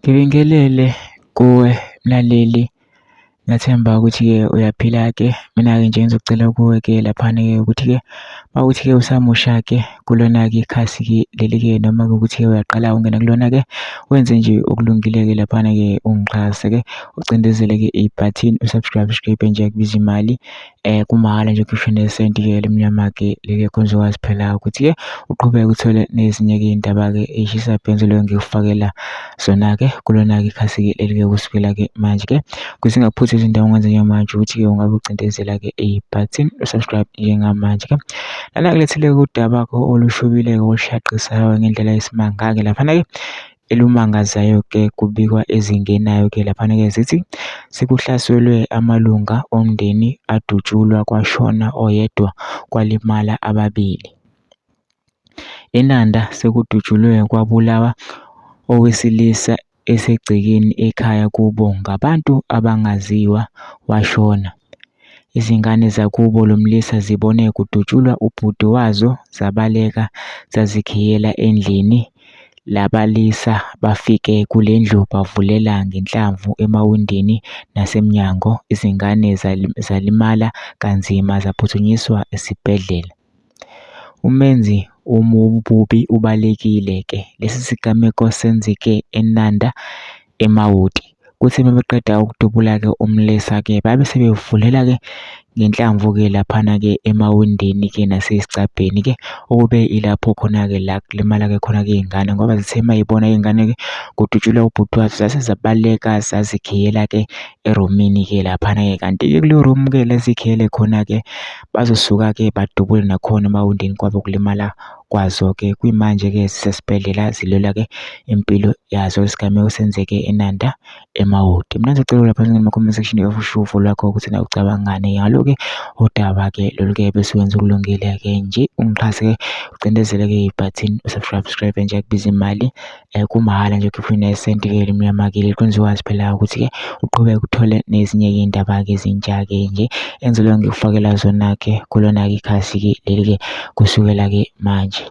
Ngibingelele kuwe mlaleli, ngiyathemba ukuthi-ke uyaphila-ke. Mina-ke nje ngizocela kuwe-ke laphana-ke ukuthi-ke mawukuthi-ke usamusha-ke kulona-ke ikhasi-ke leli-ke noma kuwukuthi-ke uyaqala ungena kulona-ke, wenze nje okulungile-ke laphana-ke ungixhase-ke ucindezele-ke ibhathini u-subscribe scribe nje akubizi imali. Kumahhala nje ukhishwe nesenti-ke elimnyama-ke leli khona uzokwazi phela ukuthi-ke uqhubeke uthole nezinye-ke iy'ndaba-ke ey'shisa bhe engizoloke ngikufakela zona-ke kulona-ke ikhasi-ke leli-ke kusukela-ke manje-ke. Ukuze ungaphuthi izinto ongenza njengamanje ukuthi-ke ungabe ucindezela-ke ibhathini u-subscribe njengamanje-ke. Lana ngilethile-ke udaba-ke olushubile-ke olushaqisayo ngendlela eyisimanga-ke laphana-ke. Elumangazayo-ke kubikwa ezingenayo-ke laphana-ke zithi sekuhlaselwe amalunga omndeni adutshulwa kwashona oyedwa kwalimala ababili. ENanda sekudutshulwe kwabulawa owesilisa esegcekeni ekhaya kubo ngabantu abangaziwa washona. Izingane zakubo lo mlisa zibone kudutshulwa ubhuti wazo zabaleka zazikhiyela endlini. Labalisa bafike kule ndlu bavulela ngenhlamvu emawindini nasemnyango. Izingane zalimala kanzima zaphuthunyiswa esibhedlela. Umenzi wobubi ubalekile-ke. Lesi sigameko senzeke eNanda, eMawoti. Kuthe uma beqeda ukudubula-ke umlisa-ke babe sebevulela-ke ngenhlamvu-ke laphana-ke emawindini-ke nasesicabheni-ke okube ilapho khona-ke la kulimala-ke khona-ke iy'ngane ngoba zithe uma y'bona iy'ngane-ke kudutshulwa ubhuti wazo zase zabaleka zazikhiyela-ke erumini-ke laphana-ke kanti-ke kuleyo room-ke lezikhiyele khona-ke bazosuka-ke badubule nakhona emawindini kwabe kulimala kwazo-ke. Kuyimanje-ke zisesibhedlela zilwela-ke impilo yazo. Isigameko senzeke eNanda, eMawoti. Mina ngizocela lapha kuma-comment section usho uvo lwakho ukuthi nawe ucabangani ngalo-ke udaba-ke lolu-ke bese wenza okulungile-ke nje ungixhase-ke ucindezele-ke ibhathini u-subscribe nje akubizi imali. Kumahhala nje ukhiphe nesenti-ke elimnyama-ke kwenza ukwazi phela ukuthi-ke uqhubeke uthole nezinye-ke iy'ndaba-ke ezintsha-ke nje engizoloke ngikufakela zona-ke kulona-ke ikhasi-ke leli-ke kusukela-ke manje.